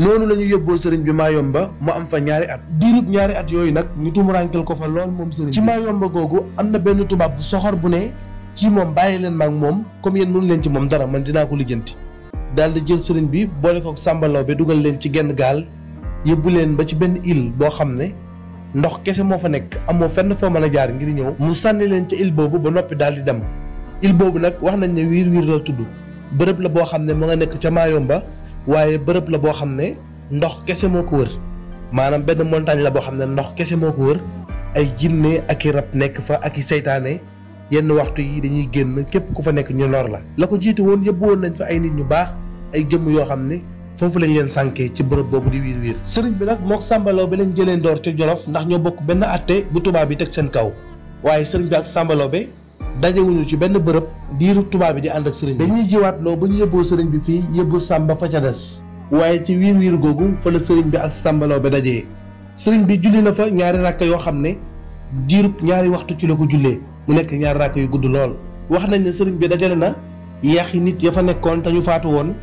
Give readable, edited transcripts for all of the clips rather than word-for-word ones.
noonu la ñu yóbboo sëriñ bi Mayomba mu am fa ñaari at. diirub ñaari at yooyu nag ñu tumuraankel ko fa lool moom sëriñ bi. ci Mayomba googu am na benn tubaab bu soxor bu ne kii moom bàyyi leen maag moom comme yéen mënu leen ci moom dara man dinaa ko lijjanti. daal di jël sëriñ bi boole ko Samba Laobé dugal leen ci genn gaal yóbbu leen ba ci benn île boo xam ne ndox kese moo fa nekk amoo fenn foo mën a jaar ngir ñëw. mu sànni leen ca île boobu ba noppi daal di dem. île boobu nag wax nañ ne wiir wiir la tudd bërëb la boo xam ne mu nga nekk ca Mayomba waaye bërëb la boo xam ne ndox kese moo ko wër maanaam benn montagne la boo xam ne ndox kese moo ko wër ay jinne ak i rab nekk fa ak i seytaane yenn waxtu yi dañuy génn képp ku fa nekk ñu lor la. la ko jiitu woon yëpp woon nañ fa ay nit ñu baax ay jëmm yoo xam ne foofu lañ leen sànkee ci bërëb boobu di wiir wiir. sëriñ bi nag mook Samba Laobé lañ jëlee ndoor ca Jolof ndax ñoo bokk benn atte bu tubaab bi teg seen kaw waaye sëriñ bi ak Samba Laobé dajewuñu ci benn bërëb diiru tubaab bi di ànd ak sëriñ bi. dañuy jiwaatloo ba ñu yóbboo sëriñ bi fii yóbbu Samba fa ca des waaye ci wiir wiir googu fa la sëriñ bi ak Samba Laobé dajee. sëriñ bi julli na fa ñaari rakk yoo xam ne diirub ñaari waxtu ci la ko jullee mu nekk ñaari rakk yu gudd lool. wax nañ ne sëriñ bi dajale na yaxi nit ya fa nekkoon te ñu faatu woon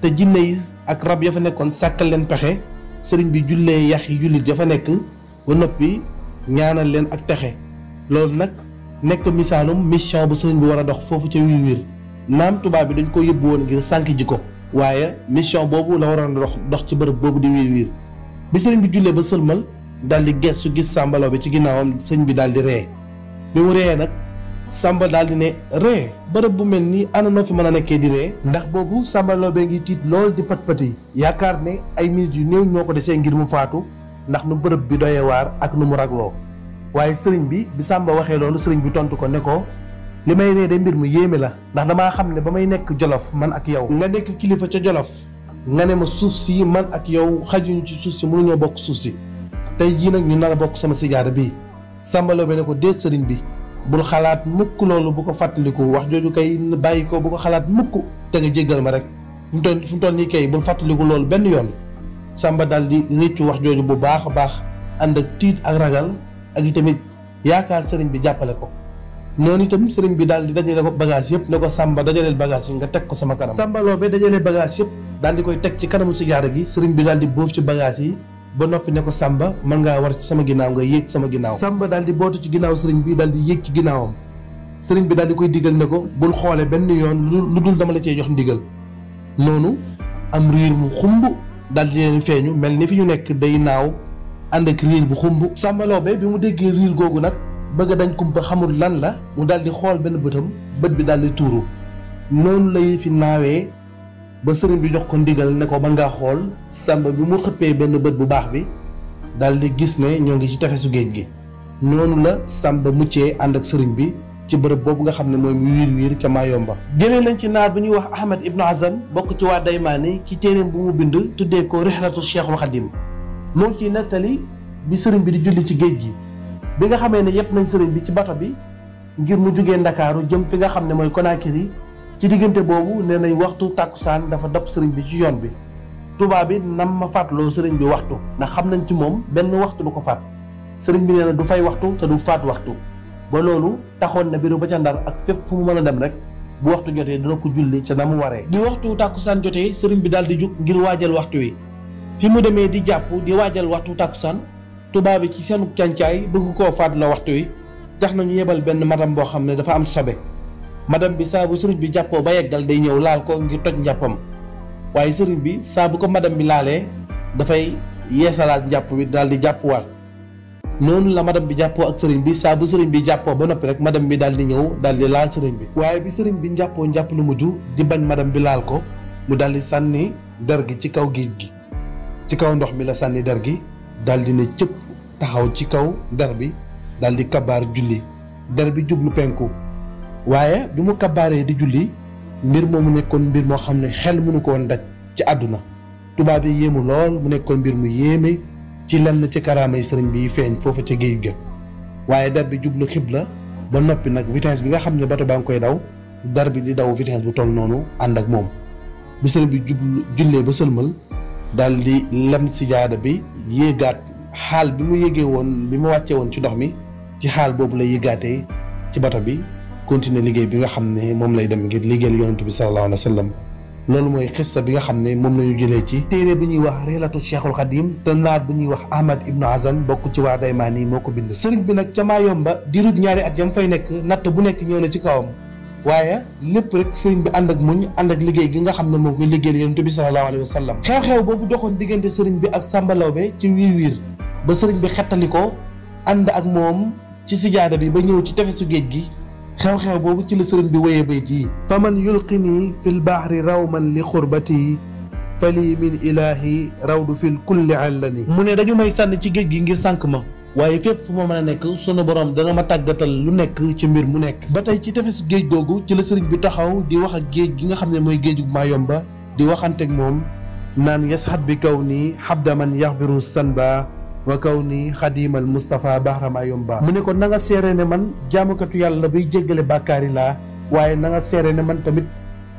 te jinne yi ak rab ya fa nekkoon sàkkal leen pexe sëriñ bi jullee yaxi jullit ya fa nekk ba noppi ñaanal leen ak texe loolu nag nekk misaalum mission bu sëriñ bi war a dox foofu ca wiir wiir naam tubaab bi dañ ko yóbbu woon ngir sànk ji ko waaye mission boobu la waroon dox ci bërëb boobu di wiir wiir. bi sëriñ bi jullee ba sëlmal daal di gestu gis Samba Laobé ci ginnaawam sëriñ bi daal di ree bi mu ree nag Samba daal di ne ree bërëb bu mel nii ana noo fi mën a nekkee di ree ndax boobu Samba Laobé ngi tiit lool di pat-pati yaakaar ne ay minutes yu néew ñoo ko desee ngir mu faatu ndax nu bërëb bi doyee waar ak nu mu ragloo waaye sëriñ bi Samba waxee loolu sëriñ bi tontu ko ne ko li may ree de mbir mu yéeme la ndax damaa xam ne ba may nekk Jolof man ak yow nga nekk kilifa ca Jolof nga ne ma suuf si man ak yow xajuñu ci suuf si mënuñoo bokk suuf si tey jii nag ñu nar a bokk sama sijaada bii. Samba Laobé ne ko déet sëriñ bi bul xalaat mukk loolu bu ko fàttaliku wax jooju kay bàyyi ko bu ko xalaat mukk te nga jéggal ma rek fu mu toll nii kay bul fàttaliku loolu benn yoon. Samba daal di réccu wax jooju bu baax a baax ànd ak tiit ak ragal ak itamit yaakaar sëriñ bi jàppale ko noonu itam sëriñ bi daal di dajale ko bagage yëpp ne ko Samba dajaleel bagage yi nga teg ko sama kanam. Samba Laobé dajale bagage yëpp daal di koy teg ci kanamu sijaada gi sëriñ bi daal di bóof ci bagage yi ba noppi ne ko Samba mën ngaa war ci sama ginnaaw nga yéeg sama ginnaaw. Samba daal di bootu ci ginnaaw sëriñ bi daal di yéeg ci ginnaawam sëriñ bi daal di koy digal ne ko bul xoole benn yoon lu dul dama la cee jox ndigal noonu am riir mu xumb daal di leen feeñu mel ni fi ñu nekk day naaw ànd ak riir bu xumb. Samba Laobé bi mu déggee riir googu nag bëgg dañ kumpa xamul lan la mu daal di xool benn bëtam bët bi daal di tuuru noonu lay fi naawee ba sëriñ bi jox ko ndigal ne ko mën ngaa xool. Samba bi mu xëppee benn bët bu baax bi daal di gis ne ñoo ngi ci tefesu géej gi noonu la Samba muccee ànd ak sëriñ bi ci bërëb boobu nga xam ne mooy wiir wiir ca Mayomba. jëlee nañ ci naar bu ñuy wax Ahmad Ibnu Hazan bokk ci waa Daymaani ci téeréem bu mu bind tuddee ko Rihlatu Cheikhul Khadim moo ngi ciy nettali bi sëriñ bi di julli ci géej gi bi nga xamee ne yëpp nañ sëriñ bi ci bato bi ngir mu jugee Ndakaaru jëm fi nga xam ne mooy Conakry ci diggante boobu nee nañ waxtu tàkkusaan dafa dab sëriñ bi ci yoon bi tubaab bi nam ma fàttaloo sëriñ bi waxtu ndax xam nañ ci moom benn waxtu du ko faat sëriñ bi nee na du fay waxtu te du faat waxtu ba loolu taxoon na biru ba ca Ndar ak fépp fu mu mën a dem rek bu waxtu jotee dina ko julli ca na mu waree. di waxtu tàkkusaan jotee sëriñ bi daal di jug ngir waajal waxtu wi fi mu demee di jàpp di waajal waxtu tàkkusaan tubaab bi ci seenu càncaay bëgg koo faat la waxtu wi tax nañu yebal benn madame boo xam ne dafa am sobe madame bi saa bu sëriñ bi jàppoo ba yeggal day ñëw laal ko ngir toj njàppam waaye sëriñ bi saa bu ko madame bi laalee dafay yeesalaat njàpp bi daal di jàppuwaat noonu la madame bi jàppoo ak sëriñ bi saa bu sëriñ bi jàppoo ba noppi rek madame bi daal di ñëw daal di laal sëriñ bi waaye bi sëriñ bi njàppoo njàpp lu mujj di bañ madame bi laal ko mu daal di sànni der gi ci kaw géej gi ci kaw ndox mi la sànni der gi daal di ne cëpp taxaw ci kaw der bi daal di kabaar julli der bi jublu penku waaye bi mu kabaaree di julli mbir moomu nekkoon mbir moo xam ne xel mënu ko woon daj ci àdduna tubaab yi yéemu lool mu nekkoon mbir mu yéeme ci lenn ci karaamay sëriñ bi feeñ foofu ca géej ga waaye der bi jublu xibla ba noppi nag vitesse bi nga xam ne bato baa ngi koy daw der bi di daw vitesse bu toll noonu ànd ak moom bi sëriñ bi jublu jullee ba sëlmal daal di lem si jaada bi yéegaat xaal bi mu yéegee woon bi mu wàccee woon ci ndox mi ci xaal boobu la yéegaatee ci bato bi continuer liggéey bi nga xam ne moom lay dem ngir liggéeyal yonent bi sallallahu alayhi wa sallam loolu mooy xissa bi nga xam ne moom la ñu jëlee ci téere bu ñuy wax Rihlatu Cheikhul Khadim te naar bu ñuy wax Ahmad ibnu Hazan bokk ci waa Daymaani moo ko bind. sëriñ bi nag ca Mayomba diirub ñaari at yam fay nekk natt bu nekk ñëw na ci kawam waaye lépp rek sëriñ bi ànd ak muñ ànd ak liggéey gi nga xam ne moo koy liggéeyal Yonent bi sallallahu alayhi wa sallam. xew-xew boobu doxoon diggante sëriñ bi ak Samba Lawbe ci wiir ba sëriñ bi xettali ko ànd ak moom ci sijaada bi ba ñëw ci tefesu géej gi. xew-xew boobu ci la sëriñ bi wéyee bayt yi faman yulqini fil bahri rawman li xurbati fali min ilahi rawdu fil kulli allani mu ne dañu may sànni ci géej gi ngir sànk ma waaye fépp fu ma mën a nekk sunu borom dana ma tàggatal lu nekk ci mbir mu nekk ba tey ci tefesu géej googu ci la sëriñ bi taxaw di wax ak géej gi nga xam ne mooy géeju Mayomba di waxanteeg moom naan yasxat bi kaw nii xabda man yaxfiru sanba wa kaw ni xadimal Moustapha Bahra Mayomba mu ne ko na nga seere ne man jaamukatu yàlla buy jéggale bàkkaari laa waaye na nga seere ne man tamit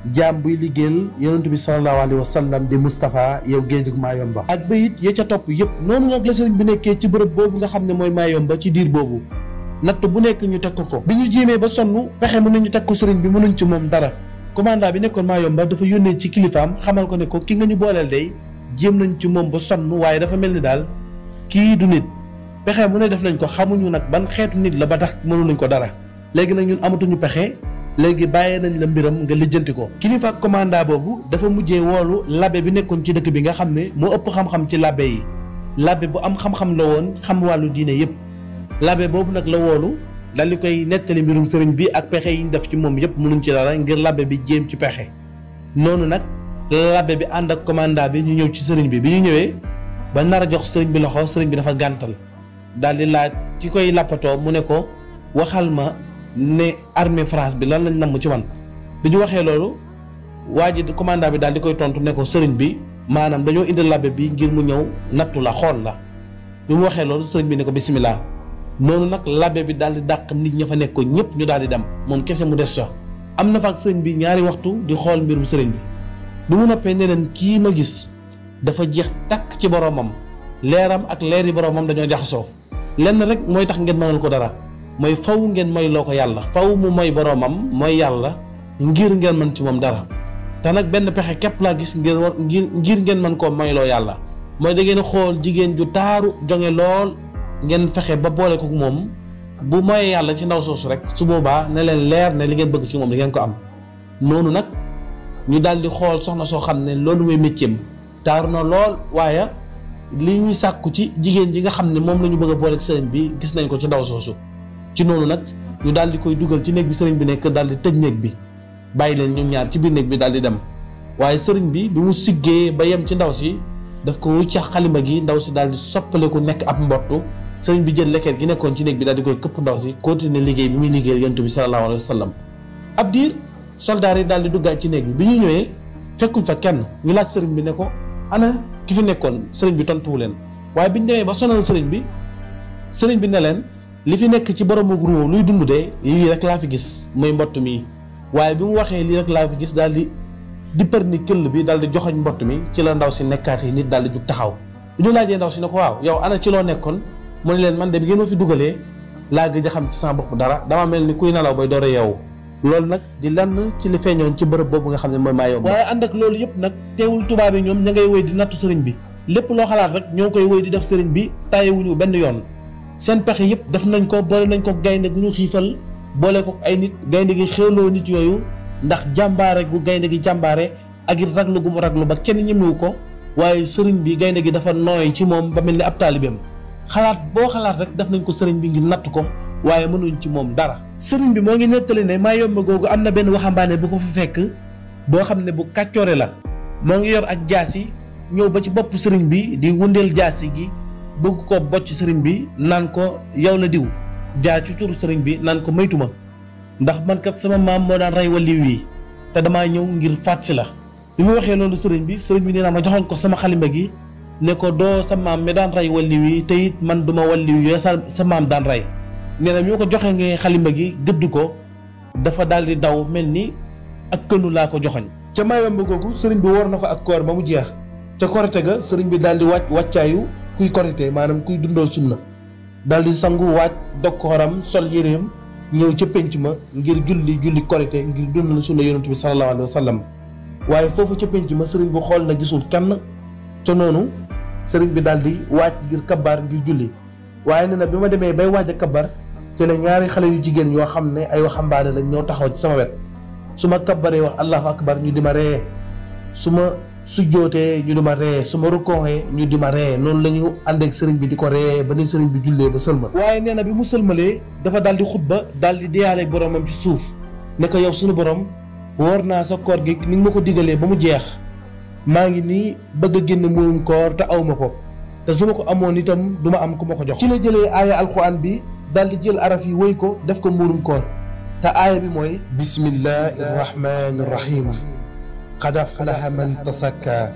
jaam buy liggéeyal yonent bi sallallahu alayhi wa sallam di Moustapha yow géejug Mayomba ak bayit ya ca topp yëpp noonu nag la sëriñ bi nekkee ci bërëb boobu nga xam ne mooy Mayomba ci diir boobu natt bu nekk ñu teg ko bi ñu jéemee ba sonn pexe mën nañu teg ko sëriñ bi mënuñ ci moom dara commandant bi nekkoon Mayomba dafa yónnee ci kilifaam xamal ko ne ko ki nga ñu booleel day jéem nañ ci moom ba sonn waaye dafa mel ni daal kii du nit pexe mu ne def nañ ko xamuñu nag ban xeetu nit la ba tax mënu nañ ko dara léegi nag ñun amatuñu pexe léegi bàyyee nañ la mbiram nga lijjanti ko kilifa ak commandant boobu dafa mujjee woolu labbe bi nekkoon ci dëkk bi nga xam ne moo ëpp xam-xam ci labbe yi labbe bu am xam-xam la woon xam wàllu diine yëpp labbe boobu nag la woolu dal di koy nettali mbirum sëriñ bi ak pexe yi ñu def ci moom yëpp mënuñ ci dara ngir labbe bi jéem ci pexe noonu nag labbe bi ànd ak commandant bi ñu ñëw ci sëriñ bi ñu ñëwee ba nar a jox sëriñ bi loxo sëriñ bi dafa gàntal daal di laaj ci koy lappatoo mu ne ko waxal ma ne armée France bi lan lañ namm ci man bi ñu waxee loolu waa ji commandant bi daal di koy tontu ne ko sëriñ bi maanaam dañoo indi labbe bi ngir mu ñëw nattu la xool la bi mu waxee loolu sëriñ bi ne ko bisimilah noonu nag labbe bi daal di dàq nit ña fa nekkoon ñëpp ñu daal di dem moom kese mu des sax am na fa ak sëriñ bi ñaari waxtu di xool mbirum sëriñ bi mu noppee ne leen kii ma gis dafa jeex takk ci boromam leeram ak leeri boromam dañoo jaxasoo lenn rek mooy tax ngeen mënal ko dara mooy faw ngeen moy loo ko yàlla faw mu moy boromam mooy yàlla ngir ngeen mën ci moom dara te nag benn pexe képp laa gis ngir ngeen mën koo moyloo yàlla mooy da ngeen xool jigéen ju taaru jonge lool ngeen fexe ba boole ko moom bu moyee yàlla ci ndaw soosu rek su boobaa ne leen leer ne li ngeen bëgg ci moom di ngeen ko am noonu nag ñu daal di xool soxna soo xam ne loolu mooy métier taaru na lool waaye li ñuy sàkku ci jigéen ji nga xam ne moom la ñu bëgg a boole ak sëriñ bi gis nañ ko ci ndaw soosu ci noonu nag ñu daal di koy dugal ci néeg bi sëriñ bi nekk daal di tëj néeg bi bàyyi leen ñoom ñaar ci biir néeg bi daal di dem waaye sëriñ bi mu siggee ba yem ci ndaw si daf ko wuccax xalima gi ndaw si daal di soppaleku nekk ab mbottu sëriñ bi jël lekkeet gi nekkoon ci néeg bi daal di koy këpp ndaw si continuer liggéey bi muy liggéey yonent bi sallallahu alayhi wa sallam ab diir soldaar yi daal di duggaat ci néeg bi ñu ñëwee fekkuñ fa kenn ñu laaj sëriñ bi ne ko ana ki fi nekkoon sëriñ bi tontuwu leen waaye biñ demee ba sonal sëriñ bi ne leen li fi nekk ci boromu ruuw luy dund de lii rek laa fi gis muy mbott mi waaye bi mu waxee lii rek laa fi gis daal di për ni këll bi daal di joxoñ mbott mi ci la ndaw si nekkaatee nit daal di jug taxaw bi ñu laajee ndaw si ne ko waaw yow ana ci loo nekkoon mu ne leen man de bi ngeen ma fi dugalee laa gëj a xam ci sama bopp dara dama mel ni kuy nelaw bay door a yeewu loolu nag di lenn ci li feeñoon ci bërëb boobu nga xam ne mooy Mayomba waaye ànd ak loolu yëpp nag teewul tubaab yi ñoom ña ngay wéy di nattu sëriñ bi lépp loo xalaat rek ñoo koy wéy di def sëriñ bi tàyyiwuñu benn yoon seen pexe yëpp def nañ ko boole nañ ko gaynde gu ñu xiifal boole ko ay nit gaynde gi xéwloo nit yooyu ndax jàmbaare gu gaynde gi jàmbaare ak it raglu gu mu raglu ba kenn ñemewu ko waaye sëriñ bi gaynde gi dafa nooy ci moom ba mel ni ab taalibeem xalaat boo xalaat rek def nañ ko sëriñ bi ngir natt ko waaye mënuñ ci moom dara sëriñ bi moo ngi nettali ne Mayomba googu am na benn waxambaane bu ko fa fekk boo xam ne bu kàccoore la moo ngi yor ak jaasi ñëw ba ci bopp sëriñ bi di wëndeel jaasi gi bëgg ko bocc sëriñ bi naan ko yow la diw jaar ci turu sëriñ bi naan ko maytuma ndax man kat sama maam moo daan rey waliw yi te damaa ñëw ngir faat si la bi mu waxee loolu sëriñ bi nee na ma joxoon ko sama xalimba gi ne ko doo sa maam mi daan rey waliw yi te it man duma waliw yooyu sa maam daan rey nee na bi ma ko joxee nga xalimba gi gëdd ko dafa daal di daw mel ni ak kënu laa ko joxoñ ca Mayomba googu sëriñ bi war na fa ak koor ba mu jeex ca korite ga sëriñ bi daal di wàccaayu kuy korite maanaam kuy dundal sunna daal di sangu waaj dog kooram sol yéreem ñëw ca pénc ma ngir julli korite ngir dundal sunna yonent bi sallallahu alayhi wa sallam waaye foofu ca penc ma sëriñ bi xool na gisul kenn ca noonu sëriñ bi daal di waaj ngir kabaar ngir julli waaye nee na bi ma demee bay waaj a kabar ci la ñaari xale yu jigéen yoo xam ne ay waxambaane lañ ñoo taxaw ci sama wet su ma kabaree wax allahu akbar ñu di ma ree su ma sujjootee ñu di ma ree su ma rukkooxee ñu di ma ree noonu la ñu ànd ak sëriñ bi di ko ree ba ni sëriñ bi jullee ba sëlmal waaye nee na bi mu sëlmalee dafa daal di xutba daal di deyaale boromam ci suuf ne ko yow suñu borom woor naa sa koor gi ni nga ma ko digalee ba mu jeex maa ngi nii bëgg a génn muurum koor te aw ma ko te su ma ko amoon itam du ma am ku ma ko jox ci la jëlee aaya alquran bi daal di jël araf yi wéy ko def ko muurum koor te aaya bi mooy bismillahi rahmani rahim qad aflaha man tasakka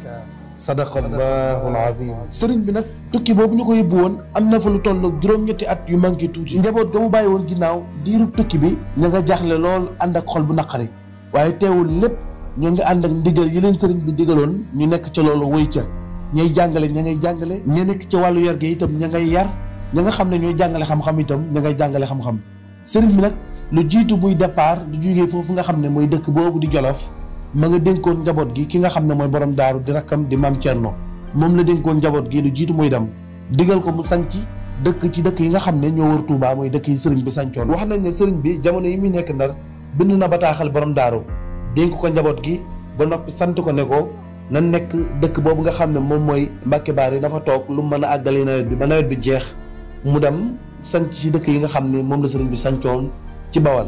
sadaqa allahu alazim sëriñ bi nag tukki boobu ñu ko yóbbu woon am na fa lu toll juróom-ñetti at yu manqué tuuti njaboot ga mu bàyyi woon ginnaaw diirub tukki bi ña nga jaaxle lool ànd ak xol bu naqari waaye teewul lépp ñoo ngi ànd ak ndigal yi leen sëriñ bi digaloon ñu nekk ca loolu wéy ca ñay jàngale ña ngay jàngale ña nekk ca wàllu yar gi itam ña ngay yar ña nga xam ne ñooy jàngale xam-xam itam ña ngay jàngale xam-xam sëriñ bi nag lu jiitu muy départ du jógee foofu nga xam ne mooy dëkk boobu di Jolof ma nga dénkoon njaboot gi ki nga xam ne mooy borom daaru di rakkam di maam Thierno moom la dénkoon njaboot gi lu jiitu muy dem digal ko mu sanc dëkk ci dëkk yi nga xam ne ñoo wër Touba mooy dëkk yi sëriñ bi sancoon wax nañ ne sëriñ bi jamono yi muy nekk Ndar bind na bataaxal borom daaru dénk ko njaboot gi ba noppi sant ko ne ko na nekk dëkk boobu nga xam ne moom mooy Mbàkke Baari dafa toog lu mën a àggalee nawet bi ba nawet bi jeex mu dem sanc ci dëkk yi nga xam ne moom la sëriñ bi sancoon ci Bawal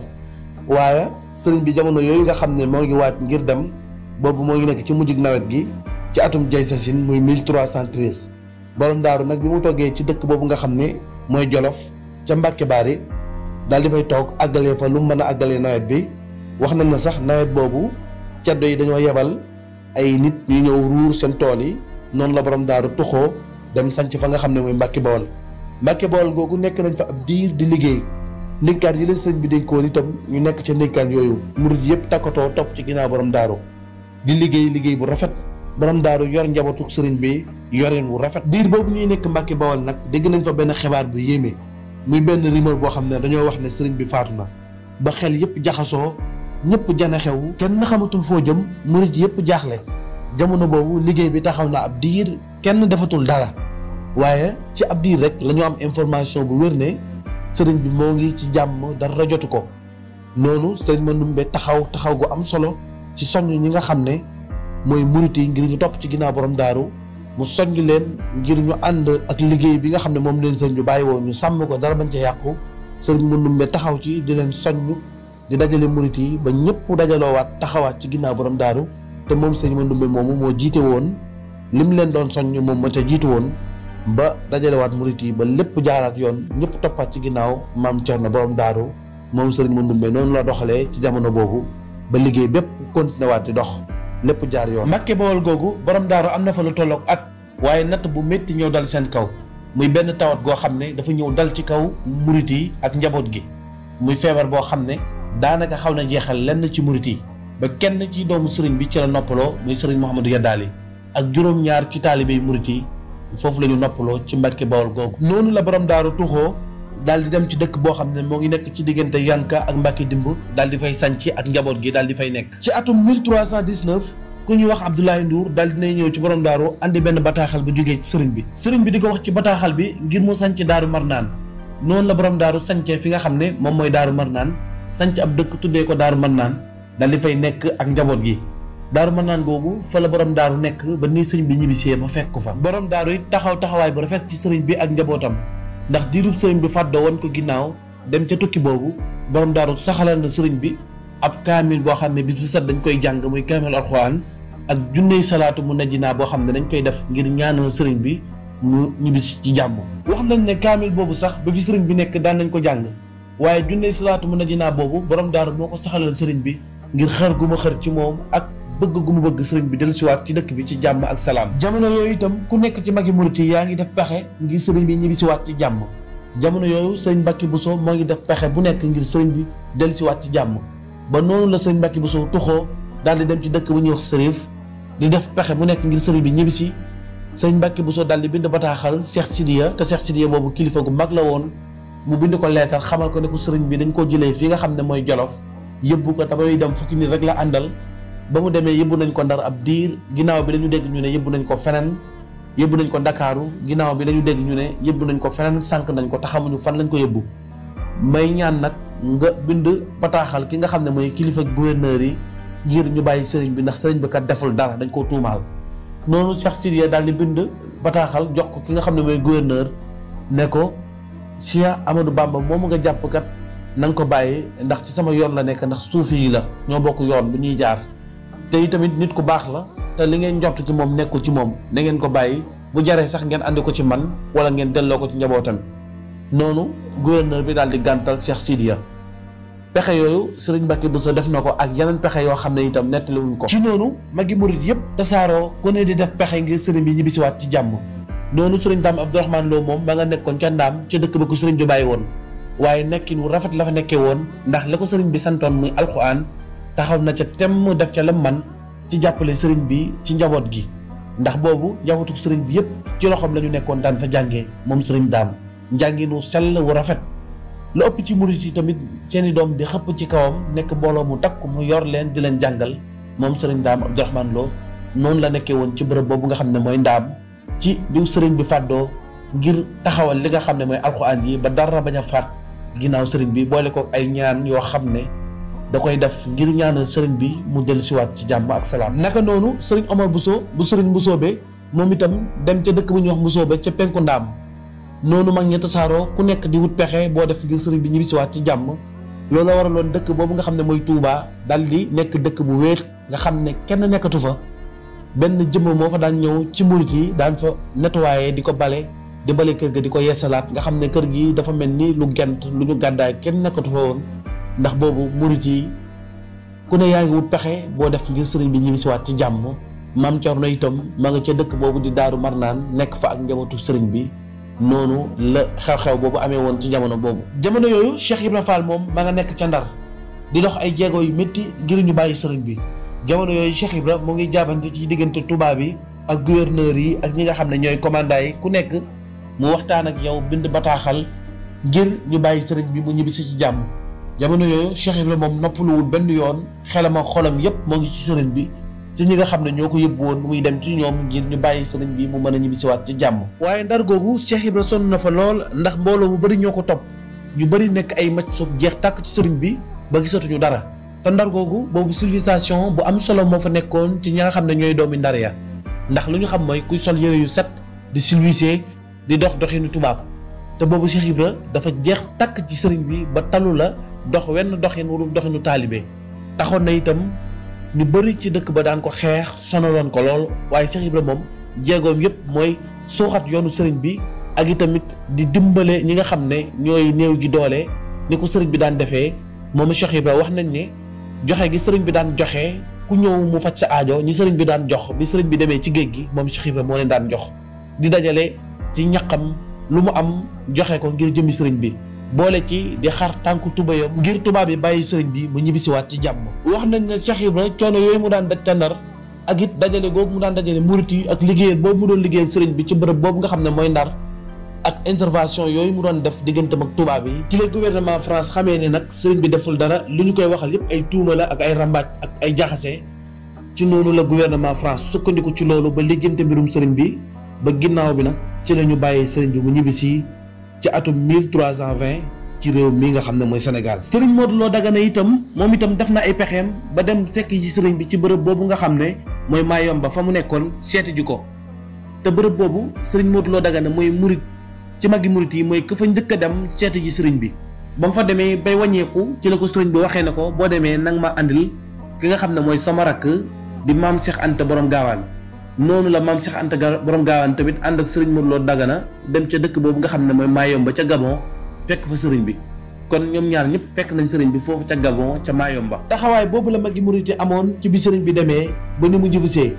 waaye sëriñ bi jamono yooyu nga xam ne moo ngi waaj ngir dem boobu moo ngi nekk ci mujjug nawet gi ci atum jay sasin muy 1313 borom daaru nag bi mu toggee ci dëkk boobu nga xam ne mooy Jolof ca Mbàkke Baari daal di fay toog àggalee fa lu mën a àggalee nawet bi wax nañ ne sax nawet boobu ceddo yi dañoo yebal ay nit ñu ñëw ruur seen tool yi noonu la borom daaru tuxoo dem sanc fa nga xam ne mooy Mbàkke Bawol Mbàkke Bawol googu nekk nañ fa ab diir di liggéey ndénkaan yi leen sëriñ bi dénkoon itam ñu nekk ca ndénkaan yooyu murid yëpp takkatoo topp ci ginnaaw borom daaru di liggéey bu rafet borom daaru yor njabootu sëriñ bi yoreen wu rafet diir boobu ñuy nekk Mbàkke Bawol nag dégg nañ fa benn xibaar bu yéeme muy benn rumeur boo xam ne dañoo wax ne sëriñ bi faatu na ba xel yëpp jaxasoo ñëpp jane xew kenn xamatul foo jëm murid yëpp jaaxle jamono boobu liggéey bi taxaw na ab diir kenn defatul dara waaye ci ab diir rek la ñu am information bu wér ne sëriñ bi moo ngi ci jàmm dara jotu ko noonu sëriñ Mandoumbe taxaw gu am solo ci soññ ñi nga xam ne mooy murit yi ngir ñu topp ci ginnaaw borom daaru mu soññ leen ngir ñu ànd ak liggéey bi nga xam ne moom leen sëriñ bi bàyyi woon ñu sàmm ko dara bañ ca yàqu sëriñ Mandoumbe taxaw ci di leen soññ di dajale murit yi ba ñëpp dajaloowaat taxawaat ci ginnaaw borom daaru te moom sëriñ Mandoumbe moomu moo jiite woon lim leen doon soññ moom ma ca jiite woon ba dajalewaat murit yi ba lépp jaaraat yoon ñëpp toppaat ci ginnaaw maam Thierno borom daaru moom sëriñ Mandoumbe noonu la doxalee ci jamono boobu ba liggéey bépp continué waat di dox lépp jaar yoon. Mbàkke Bawol googu borom daaru am na fa lu tolloog at waaye natt bu métti ñëw dal seen kaw muy benn tawat goo xam ne dafa ñëw dal ci kaw murit yi ak njaboot gi muy feebar boo xam ne daanaka xaw na jeexal lenn ci murit yi ba kenn ci doomu sëriñ bi ci la noppaloo muy sëriñ Mouhamadou Yadaali ak juróom-ñaar ci taalibe yi murit yi foofu la ñu noppaloo ci Mbàkke Bawol googu noonu la borom daaru tuxoo daal di dem ci dëkk boo xam ne moo ngi nekk ci diggante Yanka ak Mbàkke Dimb daal di fay sanc ak njaboot gi daal di fay nekk ci atum 1319 ku ñuy wax Abdoulaye Ndour daal dinay ñëw ci borom daaru andi benn bataaxal bu jógee ci sëriñ bi di ko wax ci bataaxal bi ngir mu sanc daaru Marnaan noonu la borom daaru sancee fi nga xam ne moom mooy daaru Marnaan sanc ab dëkk tuddee ko daaru Marnaan daal di fay nekk ak njaboot gi daaru Marnaan googu fa la borom daaru nekk ba nii sëriñ bi ñibbisee ba fekk ko fa borom daaru it taxawaay bu rafet ci sëriñ bi ak njabootam ndax diirub sëriñ bi fàddoo woon ko ginnaaw dem ca tukki boobu borom daaru saxalal na sëriñ bi ab kaamil boo xam ne bis bu set dañ koy jàng muy kaamil alxuraan ak junney salaatu mu najjinaa boo xam ne dañ koy def ngir ñaanal sëriñ bi mu ñibbisi ci jàmm wax nañ ne kaamil boobu sax ba fi sëriñ bi nekk daan nañ ko jàng waaye junney salaatu mu najjinaa boobu borom daaru moo ko saxalal sëriñ bi ngir xër gu ma xër ci moom ak bëgg gu mu bëgg sëriñ bi dellusiwaat ci dëkk bi ci jàmm ak salaam jamono yooyu itam ku nekk ci magi murit yi yaa ngi def pexe ngir sëriñ bi ñibbisiwaat ci jàmm jamono yooyu sëriñ Mbàkke Buso moo ngi def pexe bu nekk ngir sëriñ bi dellusiwaat ci jàmm ba noonu la sëriñ Mbàkke Buso tuxoo daal di dem ci dëkk bu ñuy wax Sërif di def pexe bu nekk ngir sëriñ bi ñibbisi sëriñ Mbàkke Buso daal di bind bataaxal Cheikh Sidiya te Cheikh Sidiya boobu kilifa gu mag la woon mu bind ko leetar xamal ko ne ko sëriñ bi dañ koo jëlee fi nga xam ne mooy Jolof yëbbu ko tamay dem fukki nit rek la àndal ba mu demee yóbbu nañ ko Ndar ab diir ginnaaw bi dañu dégg ñu ne yóbbu nañ ko feneen yóbbu nañ ko Ndakaaru ginnaaw bi dañu dégg ñu ne yóbbu nañ ko feneen sànq nañ ko te xamuñu fan lañ ko yóbbu. may ñaan nag nga bind bataaxal ki nga xam ne mooy kilifa gouverneur yi ngir ñu bàyyi sëriñ bi ndax sëriñ bi kat deful dara dañ koo tuumaal. noonu Cheikh Sidiya daal di bind bataaxal jox ko ki nga xam ne mooy gouverneur ne ko Cheikh Amadou Bamba moomu nga jàpp kat na nga ko bàyyi ndax ci sama yoon la nekk ndax suufi yi la ñoo bokk yoon bu ñuy jaar te itamit nit ku baax la te li ngeen njort ci moom nekkul ci moom na ngeen ko bàyyi bu jaree sax ngeen andi ko ci man wala ngeen delloo ko ci njabootam. noonu gouverneur bi daal di gàntal Cheikh Sidiya pexe yooyu Serigne Mbacké Bousso def na ko ak yeneen pexe yoo xam ne itam nettaliwuñ ko. ci noonu magi murit yëpp tasaaroo ku ne di def pexe ngir sëriñ bi ñibbisiwaat ci jàmm. noonu Serigne Dame Abdourahmane Lo moom ba nga nekkoon ca Ndaam ca dëkk ba ko sëriñ bi bàyyi woon waaye nekkin wu rafet la fa nekkee woon ndax la ko sëriñ bi santoon muy alxuraan taxaw na ca temm def ca lam man ci jàppale sëriñ bi ci njaboot gi ndax boobu njabootu sëriñ bi yëpp ci loxoom la ñu nekkoon daan fa jàngee moom Serigne Dame njànginu sell wu rafet. lu ëpp ci murit yi tamit seeni doom di xëpp ci kawam nekk mbooloo mu takk mu yor leen di leen jàngal moom Serigne Dame Abdourahmane Lo noonu la nekkee woon ci bërëb boobu nga xam ne mooy Ndaam ci biir sëriñ bi fàddoo ngir taxawal li nga xam ne mooy alxuraan ji ba dara bañ a faat ginnaaw sëriñ bi boole ko ay ñaan yoo xam ne da koy def ngir ñaanal sëriñ bi mu dellu siwaat ci jàmm ak salaam. naka noonu sëriñ Omar Bousso bu sëriñ Mbusoobe moom itam dem ca dëkk bu ñuy wax Mbusoobe ca penku Ndaam noonu mag ñi tasaaroo ku nekk di wut pexe boo def ngir sëriñ bi ñibbisiwaat ci jàmm loolu waraloon dëkk boobu nga xam ne mooy Touba dal di nekk dëkk bu wéet nga xam ne kenn nekkatu fa benn jëmm moo fa daan ñëw ci murit yi daan fa nettoyer di ko bale kër ga di ko yeesalaat nga xam ne kër gi dafa mel ni lu gent lu ñu gàddaay kenn nekkatu fa woon ndax boobu murit yi ku ne yaa ngi wut pexe boo def ngir sëriñ bi ñibbisiwaat ci jàmm. Maam Cerno itam ma nga ca dëkk boobu di Daaru Marnaan nekk fa ak njabootu sëriñ bi noonu la xew-xew boobu amee woon ci jamono boobu. jamono yooyu Cheikh Ibrahima Fall moom ma nga nekk ca Ndar di dox ay jéego yu métti ngir ñu bàyyi sëriñ bi jamono yooyu Cheikh Ibrahima mu ngi jaabante ci diggante tubaab yi ak gouverneur yi ak ñi nga xam ne ñooy commandant yi ku nekk mu waxtaan ak yow bind bataaxal ngir ñu bàyyi sëriñ bi mu ñibbisi ci jàmm. jamono yooyu Cheikh Ibrahima moom noppaluwul benn yoon xelam ak xolam yépp moo ngi ci sëriñ bi ci ñi nga xam ne ñoo ko yóbbu woon muy dem ci ñoom ngir ñu bàyyi sëriñ bi mu mën a ñibbisiwaat ci jàmm. waaye Ndar googu Cheikh Ibrahima sonn na fa lool ndax mbooloo mu bëri ñoo ko topp ñu bëri nekk ay macc soog jeex tàkk ci sëriñ bi ba gisatuñu dara te Ndar googu boobu civilisation bu am solo moo fa nekkoon ci ñi nga xam ne ñooy doomi Ndar ya ndax lu ñu xam mooy kuy sol yëre yu set di civilisé di dox doxinu tubaab te boobu Cheikh Ibrahima dafa jeex tàkk ci sëriñ bi ba talu la dox wenn doxin wu doxinu taalibe taxoon na itam ñu bëri ci dëkk ba daan ko xeex sonaloon ko lool waaye Cheikh Ibrahima moom jéegoom yëpp mooy suuxat yoonu sëriñ bi ak itamit di dimbale ñi nga xam ne ñooy néew gi doole ni ko sëriñ bi daan defee moom Cheikh Ibrahima wax nañ ne joxe gi sëriñ bi daan joxe ku ñëw mu faj sa aajo ñi sëriñ bi daan jox bi sëriñ bi demee ci géej gi moom Cheikh Ibrahima moo leen daan jox di dajale ci ñaqam lu mu am joxe ko ngir jëmmi sëriñ bi boole ci di xar tànku tubayam ngir tubaab yi bàyyi sëriñ bi mu ñibbisiwaat ci jàmm. wax nañ ne Cheikh Ibrahima coono yooyu mu daan daj ca Ndar ak it dajale googu mu daan dajale murit yi ak liggéeyal boobu mu doon liggéeyal sëriñ bi ci bërëb boobu nga xam ne mooy Ndar ak intervention yooyu mu doon def digganteem ak tubaab yi ci la gouvernement France xamee ne nag sëriñ bi deful dara lu ñu koy waxal yëpp ay tuuma la ak ay rambaaj ak ay jaxase ci noonu la gouvernement France sukkandiku ci loolu ba liggéeyante mbirum sëriñ bi ba ginnaaw bi nag ci la ñu bàyyee sëriñ bi mu ñibbisi ci atum 1320 ci réew mi nga xam ne mooy Sénégal. sëriñ Modou Lo Dagana itam moom itam def na ay pexeem ba dem fekk ci sëriñ bi ci bërëb boobu nga xam ne mooy Mayomba fa mu nekkoon seeti ji ko te bërëb boobu sëriñ Modou Lo Dagana mooy murit ci magi murit yi mooy ka fa njëkk a dem seeti ji sëriñ bi ba mu fa demee bay wàññeeku ci la ko sëriñ bi waxee na ko boo demee nang ma andil ki nga xam ne mooy sama rakk di maam Cheikh Anta borom gaawaan noonu la maam Cheikh Anta borom gaawaan tamit ànd ak sëriñ Modou Lo Dagana dem ca dëkk boobu nga xam ne mooy Mayomba ca Gabon fekk fa sëriñ bi kon ñoom ñaar ñëpp fekk nañ sëriñ bi foofu ca Gabon ca Mayomba. taxawaay boobu la magi murit yi amoon ci bi sëriñ bi demee ba ni mu jibisee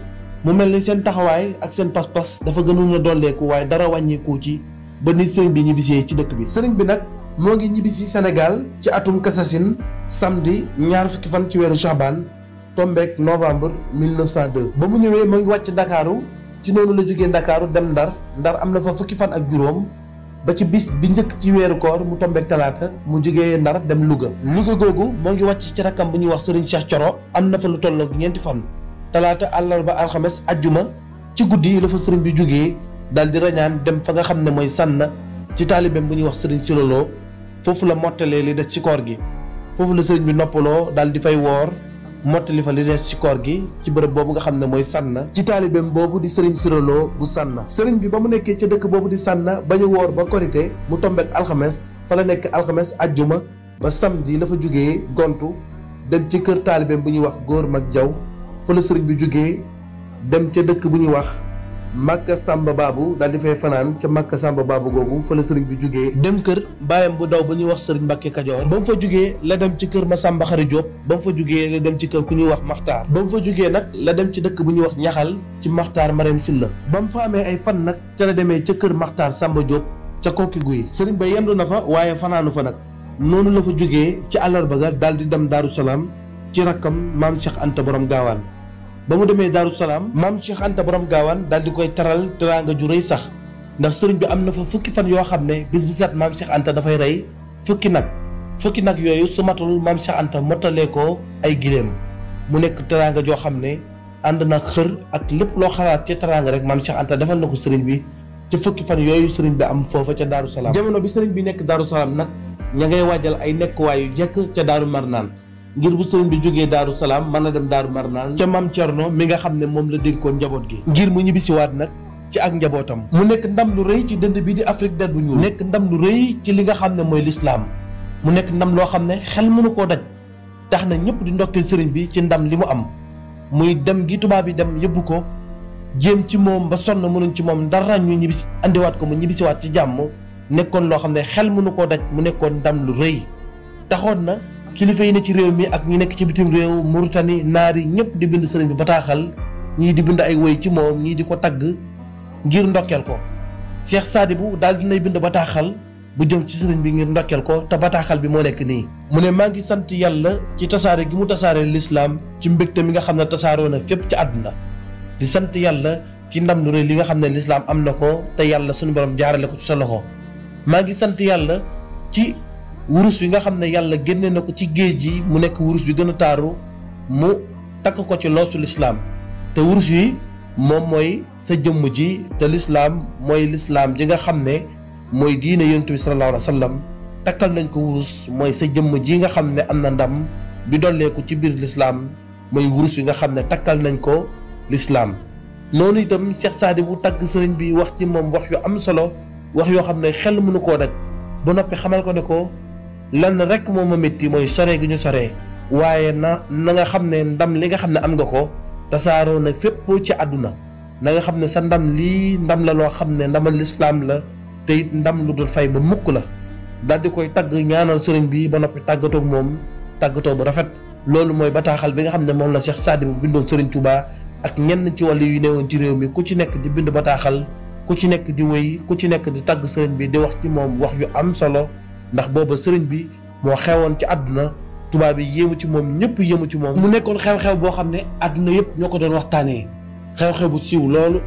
mu mel ni seen taxawaay ak seen pas-pas dafa gënoon a dolleeku waaye dara wàññeeku ci ba ni sëriñ bi ñibbisee ci dëkk bi. sëriñ bi nag moo ngi ñibbisi Sénégal ci atum Kassasin samedi ñaar fukki fan ci weeru Chaban tombeek novembre 1902 ba mu ñëwee moo ngi wàcc Ndakaaru ci noonu la jógee Ndakaaru dem Ndar am na fa fukki fan ak juróom ba ci bis bi njëkk ci weeru koor mu tombeek talaata mu jógee Ndar dem Louga googu moo ngi wàcc ci rakkam bu ñuy wax Serigne Cheikh Thioro am na fa lu tollook ñeenti fan talaata àllarba alxames ajjuma ci guddi la fa sëriñ bi jógee daal di rañaan dem fa nga xam ne mooy sànn ci taalibeem bu ñuy wax Serigne Silolo foofu la mottalee li des ci koor gi foofu la sëriñ bi noppaloo daal di fay woor mottali fa li des ci koor gi ci bërëb boobu nga xam ne mooy sànn ci taalibeem boobu di Serigne Silolo bu sànn sëriñ bi ba mu nekkee ca dëkk boobu di sànn ba ñu woor ba korité mu tombeek alxames fa la nekk alxames ajjuma ba samedi la fa jógee gontu dem ci kër taalibeem bu ñuy wax góor mag jaw fa la sëriñ bi jógee dem ca dëkk bu ñuy wax Makka Samba Babu daal di fay fanaan ca Makka Samba Babu googu fa la sëriñ bi jógee dem kër baayam bu daw bu ñuy wax sëriñ Mbàkke Kajoor ba mu fa jógee la dem ci kër Masamba Xari Jóob ba mu fa jógee la dem ci kër ku ñuy wax Maxtaar ba mu fa jógee nag la dem ci dëkk bu ñuy wax Ñaxal ci Maxtaar Marème Silla ba mu fa amee ay fan nag ca la demee ca kër Maxtaar Samba Jóob ca Kokki Guy sëriñ ba yendu na fa waaye fanaanu fa nag noonu la fa jógee ci àllarba ga daal di dem Daaru Salaam ci rakkam maam Cheikh Anta borom gaawaan ba mu demee Daaru Salaam maam Cheikh Anta borom gaawaan daal di koy taral teraanga ju rëy sax ndax sëriñ bi am na fa fukki fan yoo xam ne bis bu set maam Cheikh Anta dafay rey fukki nag yooyu su matul maam Cheikh Anta mottalee ko ay giléem mu nekk teraanga joo xam ne ànd na xër ak lépp loo xalaat ca teraanga rek maam Cheikh Anta defal na ko sëriñ bi ci fukki fan yooyu sëriñ bi am foofa ca Daaru Salaam jamono bi sëriñ bi nekk Daaru Salaam nag ña ngay waajal ay nekkuwaay yu jekk ca Daaru Marnaan ngir bu sëriñ bi jógee Daaru Salaam mën a dem Daaru Marnaan ca Maam Cerno mi nga xam ne moom la dénkoon njaboot gi ngir mu ñibbisiwaat nag ci ak njabootam mu nekk ndam lu rëy ci dënd bi di Afrique der bu ñuul nekk ndam lu rëy ci li nga xam ne mooy lislaam mu nekk ndam loo xam ne xel mënu koo daj tax na ñëpp di ndokkeel sëriñ bi ci ndam li mu am muy dem gi tubaab yi dem yëbbu ko jéem ci moom ba sonn mënuñ ci moom dara ñu ñibbisi andiwaat ko mu ñibbisiwaat ci jàmm nekkoon loo xam ne xel mënu koo daj mu nekkoon ndam lu rëy taxoon na kilifa yi ne ci réew mi ak ñi nekk ci bitim réew Mauritanie naar yi ñëpp di bind sëriñ bi bataaxal ñii di bind ay woy ci moom ñii di ko tagg ngir ndokkeel ko Cheikh Sadibou daal dinay bind bataaxal bu jëm ci sëriñ bi ngir ndokkeel ko te bataaxal bi moo nekk nii mu ne maa ngi sant yàlla ci tasaare gi mu tasaare lislaam ci mbégte mi nga xam ne tasaaroo na fépp ci àdduna di sant yàlla ci ndam lu rëy li nga xam ne lislaam am na ko te yàlla suñu borom jaarale ko ci sa loxo maa ngi sant yàlla ci wurus wi nga xam ne yàlla génne na ko ci géej gi mu nekk wurus wi gën a taaru mu takk ko ci loosu lislaam te wurus wi moom mooy sa jëmm ji te lislaam mooy lislaam ji nga xam ne mooy diine yonent bi sallallahu alayhi wa sallam takkal nañ ko wurus mooy sa jëmm ji nga xam ne am na ndam bi dolleeku ci biir lislaam mooy wurus wi nga xam ne takkal nañ ko lislaam noonu itam Cheikh Sadibou tagg sëriñ bi wax ci moom wax yu am solo wax yoo xam ne xel mënu koo daj ba noppi xamal ko ne ko lenn rek moo ma métti mooy sore gi ñu sore waaye na nga xam ne ndam li nga xam ne am nga ko tasaaroo na fépp ci àdduna na nga xam ne sa ndam lii ndam la loo xam ne ndamal lislaam la te it ndam lu dul fay ba mukk la daal di koy tagg ñaanal sëriñ bi ba noppi tàggatoo ak moom tàggatoo bu rafet loolu mooy bataaxal bi nga xam ne moom la Cheikh Sadibou bindoon sëriñ Touba ak ñenn ci wàllu yu newoon ci réew mi ku ci nekk di bind bataaxal ku ci nekk di wéy ku ci nekk di tagg sëriñ bi di wax ci moom wax yu am solo ndax booba sëriñ bi moo xewoon ci àdduna tubaab yi yéemu ci moom ñëpp yéemu ci moom mu nekkoon xew-xew boo xam ne àdduna yëpp ñoo ko doon waxtaanee xew-xew bu siiw loolu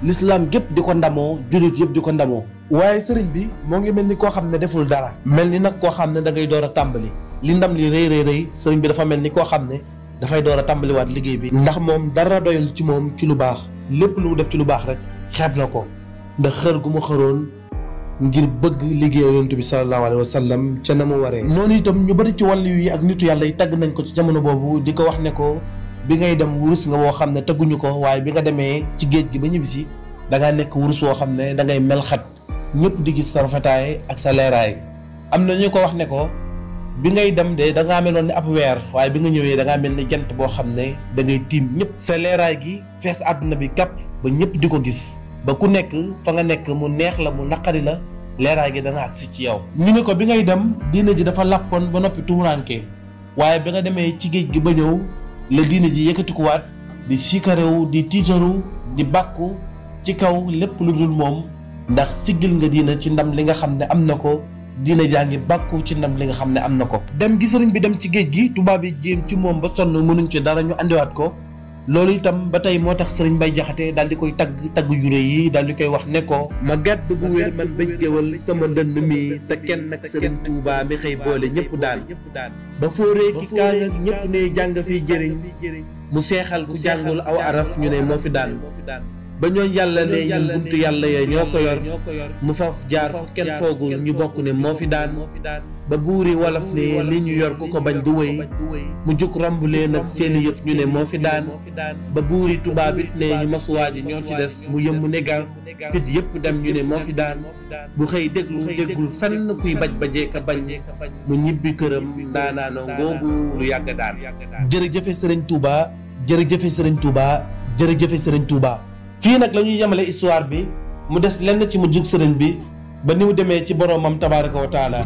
lislaam gépp di ko ndamoo jullit yëpp di ko ndamoo waaye sëriñ bi moo ngi mel ni koo xam ne deful dara mel ni nag koo xam ne da ngay door a tàmbali li ndam li rëy sëriñ bi dafa mel ni koo xam ne dafay door a tàmbaliwaat liggéey bi ndax moom dara doyul ci moom ci lu baax lépp lu mu def ci lu baax rek xeeb na ko ndax xër gu mu xëroon ngir bëgg liggéey yonent bi sallallahu alayhi wa sallam ca na mu waree noonu itam ñu bari ci wàllu yi ak nitu yàlla yi tagg nañ ko ci jamono boobu di ko wax ne ko bi ngay dem wurus nga woo xam ne tagguñu ko waaye bi nga demee ci géej gi ba ñibbisi da ngaa nekk wurus woo xam ne da ngay mel xat ñëpp di gis sa rafetaay ak sa leeraay am na ñu ko wax ne ko bi ngay dem de da ngaa meloon ni ab weer waaye bi nga ñëwee da ngaa mel ni jant boo xam ne da ngay tiim ñëpp sa leeraay gi fees àdduna bi kàpp ba ñëpp di ko gis ba ku nekk fa nga nekk mu neex la mu naqari la leeraay gi dana agsi ci yow ñu ne ko bi ngay dem diine ji dafa làppoon ba noppi tumuranke waaye bi nga demee ci géej gi ba ñëw la diine ji yëkkatikuwaat di siikarewu di tiitaru di bàkku ci kaw lépp lu dul moom ndax siggil nga diina ci ndam li nga xam ne am na ko diina jaa ngi bàkku ci ndam li nga xam ne am na ko dem gi sëriñ bi dem ci géej gi tubaab yi jéem ci moom ba sonn mënuñ ci dara ñu andiwaat ko loolu itam ba tey moo tax sëriñ Mbay Jaxate daal di koy tagg jure yi daal di koy wax ne ko ma gàdd bu wér man bëj géwal sama ndënd mi te kenn nag sëriñ Tuubaa mi xëy boole ñëpp daan ba fóoree ki kaang ak ñëpp ne jàng fiy jëriñ mu seexal ku jàngul aw araf ñu ne moo fi daan ba ñooñ yàlla ne ñun buntu yàlla ya ñoo ko yor mu faf jaar fu kenn foogul ñu bokk ne moo fi daan ba buuri wolof ne li ñu yor ku ko bañ du wéy mu juk romb leen ak seeni yëf ñu ne moo fi daan ba buuri tubaab it ne ñu masuwaaji ñoo ci des mu yëmb negal fit yëpp dem ñu ne moo fi daan bu xëy déggul fenn kuy bajee ka bañ mu ñibbi këram daanaanoo ngoogu lu yàgg daan jërëjëfe sëriñ Touba jërëjëfe sëriñ Touba jërëjëfe sëriñ Touba. fii nag la ñuy yemale histoire bi mu des lenn ci mu jug sëriñ bi ba ni mu demee ci boroomam tabaaraka wa taala